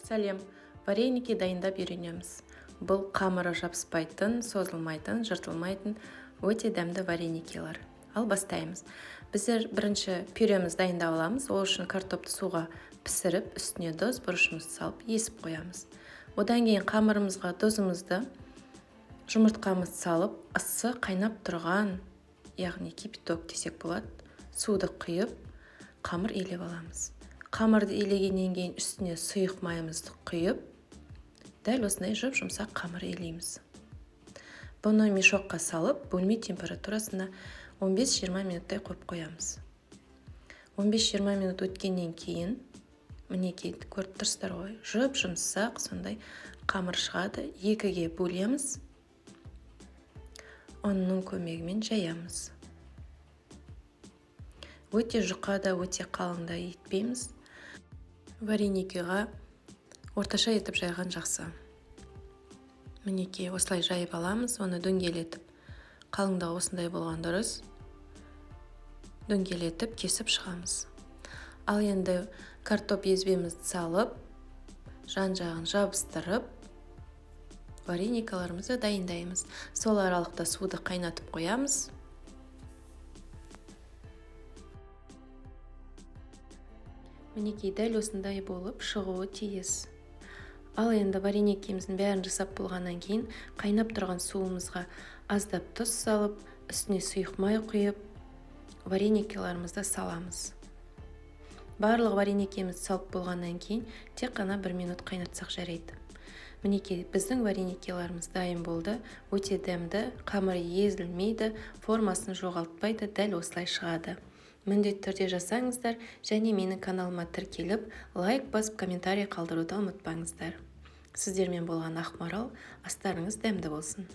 Сәлем! Вареники дайындап үйренеміз. Бұл қамыры жабыспайтын, созылмайтын, жыртылмайтын өте дәмді вареникилар. Ал бастаймыз. Біздер бірінші пюремізді дайындап аламыз. Ол үшін картопты суға пісіріп, үстіне тұз, бұрышымызды салып есіп қоямыз. Одан кейін қамырымызға тұзымызды, жұмыртқамызды салып, ыссы қайнап тұрған, яғни кипяток десек болады, суды құйып, қамыр илеп аламыз. Қамырды илегеннен кейін үстіне сұйық майымызды құйып, дәл осындай жұп-жұмсақ қамыр илейміз. Бұны мешокқа салып, бөлме температурасына 15-20 минуттай қойып қоямыз. 15-20 минут өткеннен кейін, мінекей көріп тұрсыздар ғой, жұп-жұмсақ сондай қамыр шығады. Екіге бөлеміз, ұнның көмегімен жаямыз. Өте жұқа да, өте қалың да етпейміз. Вареникиға орташа етіп жайған жақсы. Мінекей осылай жайып аламыз, оны дөңгелетіп. Қалыңдығы осындай болған дұрыс. Дөңгелетіп кесіп шығамыз. Ал енді картоп езбемізді салып, жан-жағын жабыстырып, вареникаларымызды дайындаймыз. Сол аралықта суды қайнатып қоямыз. Мінекей дәл осындай болып шығуы тиіс. Ал енді вареникіміздің бәрін жасап болғаннан кейін қайнап тұрған суымызға аздап тұз салып, үстіне сұйық май құйып, вареникаларымызды саламыз. Барлық вареникімізді салып болғаннан кейін тек қана 1 минут қайнатсақ жарайды. Мінекей біздің вареникаларымыз дайын болды. Өте дәмді, қамыры езілмейді, формасын жоғалтпайды, дәл осылай шығады. Міндетті түрде жасаңыздар және менің каналыма тіркеліп, лайк басып, комментарий қалдыруды ұмытпаңыздар. Сіздермен болған Ақмарал, астарыңыз дәмді болсын.